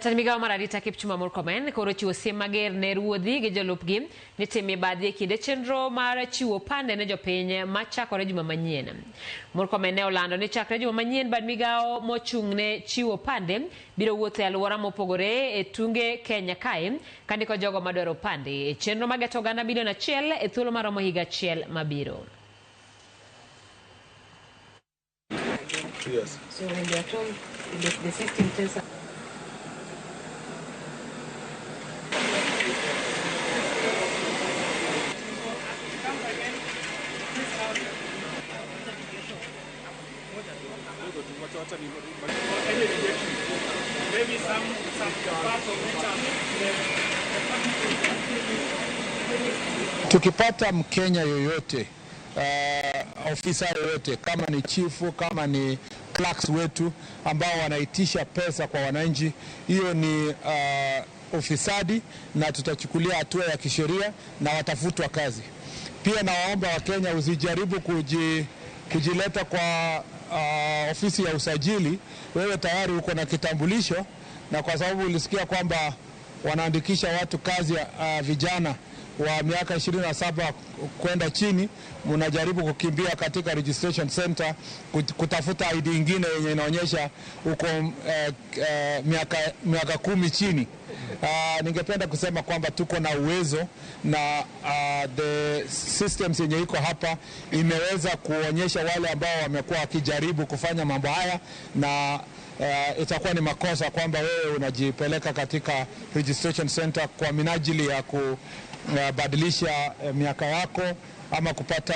Jatend migao mar arita Kipchumba Murkomen koro ochiwo siem mager ne ruodhi gi jolupgi ni tim mibadhi e kinde chenro mar chiwo opande ne jopiny machakore juma manyien. Murkomen ne olando ni chakre juma manyien bad migao mochung' ne chiwo opande biro wuotho e aluora mopogore e tunge Kenya kae kandiko jogo madwaro opande e chenro mageto oganda bilion achiel e thuolo maromo higa achiel mabiro. Yes. So when they are told, the system tells us. Maybe some parts of it are Tukipata Mkenya yoyote ofisa yoyote kama ni chifu, kama ni clerks wetu ambao wanaitisha pesa kwa wananchi, hiyo ni ufisadi na tutachukulia hatua ya kisheria na watafutwa kazi. Pia nawaomba Wakenya usijaribu kujileta kwa ofisi ya usajili. Wewe tayari uko na kitambulisho, na kwa sababu ulisikia kwamba wanaandikisha watu kazi vijana wa miaka 27 kwenda chini, mnajaribu kukimbia katika registration center kutafuta ID ingine yenye inaonyesha uko miaka 10 chini. Ningependa kusema kwamba tuko na uwezo na the systems yenye iko hapa imeweza kuonyesha wale ambao wamekuwa wakijaribu kufanya mambo haya, na itakuwa ni makosa kwamba wewe unajipeleka katika registration center kwa minajili ya kubadilisha miaka yako ama kupata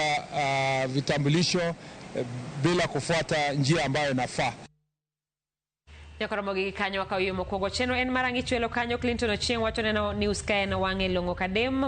vitambulisho bila kufuata njia ambayo inafaa. Nyakoromo gi kanyo wakaw yo mokwongo chenro en mar ang'ichwelo kanyo Clinton Ochieng wacho neno news ka en wang'e long'o kadem.